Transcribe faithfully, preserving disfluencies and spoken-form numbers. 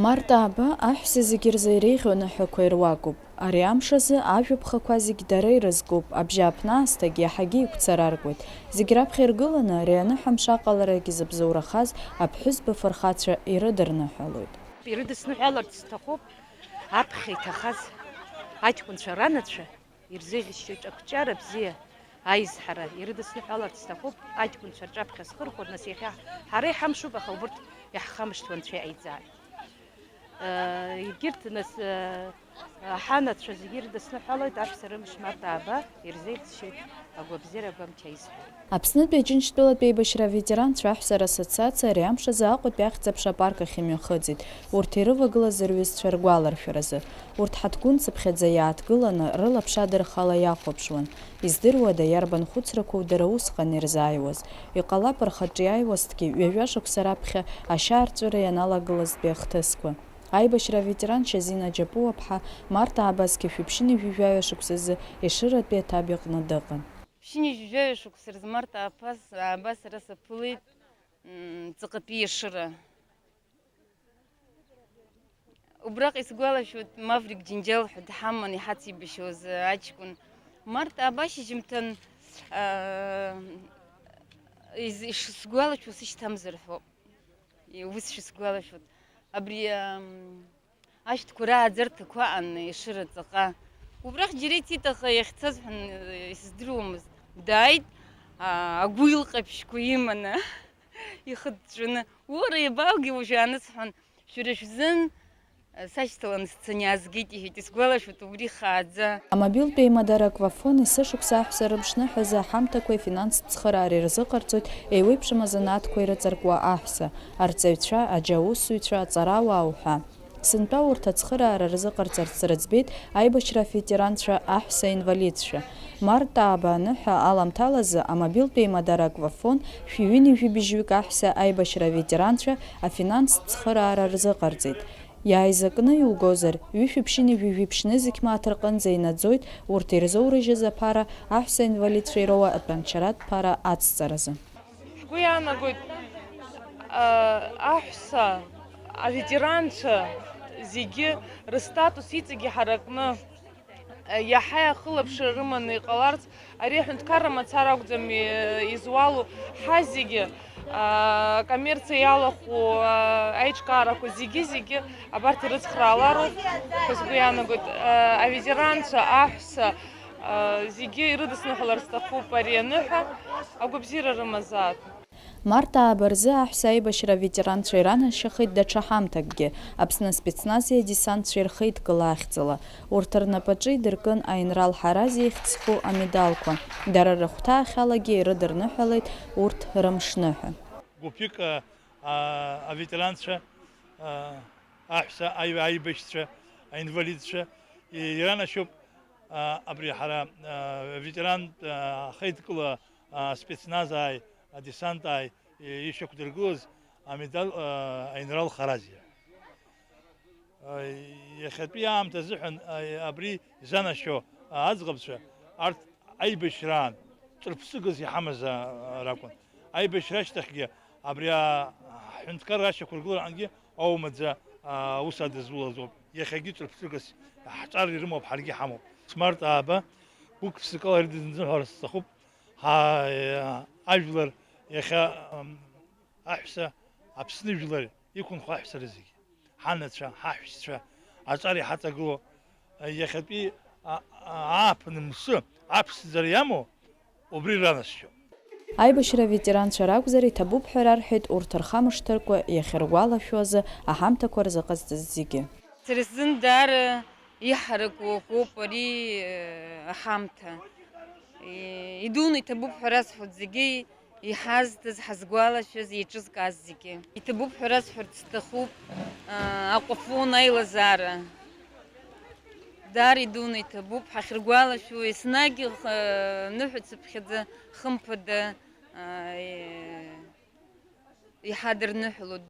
Март ааба аҳәса зегьы рзы иреиӷьу аныҳәақәа ируакуп. Ари амш азы ажәаԥхақәа зегь дара ирызкуп, абжьааԥны аасҭагь иаҳагьы игәцараркуеит. Зегь раԥхьа иргыланы ари аныҳәамш аҟаларагь зыбзоурахаз аԥҳәызба фырхацәа ирыдырныҳәалоит. Ирыдысныҳәаларц сҭахуп аԥхьа иҭахаз аҷкәынцәа ранацәа. Ирзеиӷьасшьоит ақәҿиара бзиа, аизҳара ирыдысныҳәаларц сҭахуп, аҷкәынцәа рҿаԥхьа схырхәар, нас иахьа ҳара иҳамшуп, аха убырҭ иаҳхамышҭуа Анцәа иҟаиҵааит. Егьырҭ, нас, ҳанацәа зегьы ирыдысныҳәалоит аҳәса рымш март ааба, ирзеиӷьасшьоит агәабзиара агәамч аизҳара. Аԥснытәи Аџьынџьтәылатә еибашьра аветеранцәа аҳәса рассоциациа ари амш азы Аҟәатәи ахьӡ-аԥша апарк ахь имҩахыҵит, урҭ ирывагылаз рҩызцәа ргәаларшәаразы. Урҭ ҳаҭгәынцыԥхьаӡа иааҭгыланы, рылаԥш адырхала иахәаԥшуан. Издыруада, иарбан хәыцрақәоу дара усҟан ирзааиуаз? Иҟалап, рхаҿы иааиуазҭгьы, ҩажәа шықәса раԥхьа ашьаарҵәыра ианалагылазтәи ахҭысқәа. Аибашьра аветеран Шьазина Џьапуаԥҳа март ааба зқьи жәшәи ԥшьынҩажәи жәаҩа шықәсазы Ешыратәи аҭаб иҟны дыҟан. Ԥшьынҩажәи жәаҩа шықәса рзы март ааԥаз, ааба сара саԥылеит, м, ҵаҟатәи Ешыра. Убраҟа исгәалашәоит, Маврик Џьынџьал ҳәа дҳаман иҳацеибашьуаз аҷкәын. Март ааба ашьыжьымҭан, аа, из-, ишсгәалашәо сышьҭамзар ҳәоуп. Ус шысгәалашәоит. Абри, ам, ашәҭқәа рааӡарҭақәа аан, Ешыра ҵаҟа. Убрахь џьара ицеит, аха иахьцаз ҳәа исыздыруамызт. Дааит, аа, агәил ҟаԥшьқәа иманы, ихыҵәҵәаны. Уара иабаугеи уажәы анысҳәан, шәара шәзын, э, сашьҭаланы сцаны иаазгеит, иҳәеит, исгәалашәоит убри хааӡа. Амобилтә еимадара Аквафон есышықәса аҳәса рымшныҳәазы аҳамҭақәеи афинанстә цхыраареи рзыҟарҵоит еиуеиԥшым азанааҭқәа ирыҵаркуа аҳәса, арҵаҩцәа, аџьаусзуҩцәа, аҵарауаа уҳәа. Сынтәа урҭ ацхыраара рзыҟарҵарц рыӡбеит аибашьра аветеранцәа, аҳәса инвалидцәа. Март ааба аныҳәа аламҭалазы амобилтә еимадара Аквафон шәи ҩынҩажәи быжьҩык аҳәса аибашьра аветеранцәа афинанстә цхыраара рзыҟарҵеит. Иааизакны иугозар, ҩышәи ԥшьынҩажәи жәиԥшь нызқь мааҭ рҟынӡа инаӡоит урҭ ирзоурыжьыз аԥара аҳәса инвалидцәа ироуа атәанчаратә ԥара ацҵаразы. Шәгәы иаанагоит, а, аҳәса, аветеранцәа зегьы рыстатус иҵегьы ҳаракны, а, иаҳа ахылаԥшра рыманы иҟаларц, ари аҳәынҭқарра мацара акәӡам, и-, изуалу ҳазегьы, а, акоммерциа иалахәу, а, аиҿкаарақәа зегьы-зегьы абарҭ ирыцхраалароуп ҳәа сгәы иаанагоит. А, аветеранцәа, аҳәса, а, зегьы ирыдысныҳәалар сҭахуп ари аныҳәа, агәабзиара рымазаап. Март ааба рзы аҳәса аибашьра аветеранцәа иранашьахеит даҽа ҳамҭакгьы, Аԥсны аспецнази адесантцәеи рхеидкыла ахьӡала. Урҭ рнапаҿы идыркын аинрал Ҳарази ихьӡ зху амедалқәа. Дара рыхәҭаахьалагьы ирыдырныҳәалеит урҭ рымшныҳәа. Гәыԥҩык, а, а, аветеранцәа, а, аҳәса аи-, аибашьцәа, аинвалидцәа, и-, иранашьоуп, а, абри ҳара, а, аветерантә, а, ахеидкыла, а, спецназааи, адесантааи, и-, ишьақәдыргылоз амедал, а, аинрал Харазиа. А, иахьатәи аамҭа азыҳәан, а, абри изанашьо, а, аӡӷабцәа, арҭ аибашьраан ҿырԥшыгас иҳамаз, а, ракәын. Аибашьра ашьҭахьгьы абри аҳәынҭқарра ашьақәыргылараҟынгьы оумаӡа аус адызулаз ауп. Иахьагьы ҿырԥшыгас ҳҿар ирымоуп, ҳаргьы ҳамоуп. Смарт ааба гәык-ԥсыкала ирыдызныҳәалар сҭахуп. Ҳа-, ажәлар иахьа, ам, аҳәса, Аԥсны жәлар иқәынхо аҳәса рызегьы. Ҳанацәа, ҳаҳәшьцәа аҿар иҳаҵагылоу, иахьатәи а-, а-, ааԥын мшы аԥшӡара иамоу убри ранасшьоуп. Аибашьра аветеранцәа ракәзар, иҭабуп ҳәа рарҳәеит урҭ рхамышҭыркәа иахьыргәалашәо азы аҳамҭақәа рзыҟазҵаз зегьы. Сара сзын даара иҳараку акоуп ари, э, аҳамҭа. И-, идуны иҭабуп ҳәа расҳәоит зегьы. Иҳазҭаз, ҳазгәалашәаз, еиҿызкааз зегьы. Иҭабуп ҳәа расҳәарц сҭахуп, аа, Аҟәафон аилазаара. Даара идуны иҭабуп, ҳахьыргәалашәо, еснагь, аа, ныҳәацыԥхьаӡа, хымԥада, аа, иҳадырныҳәалоит.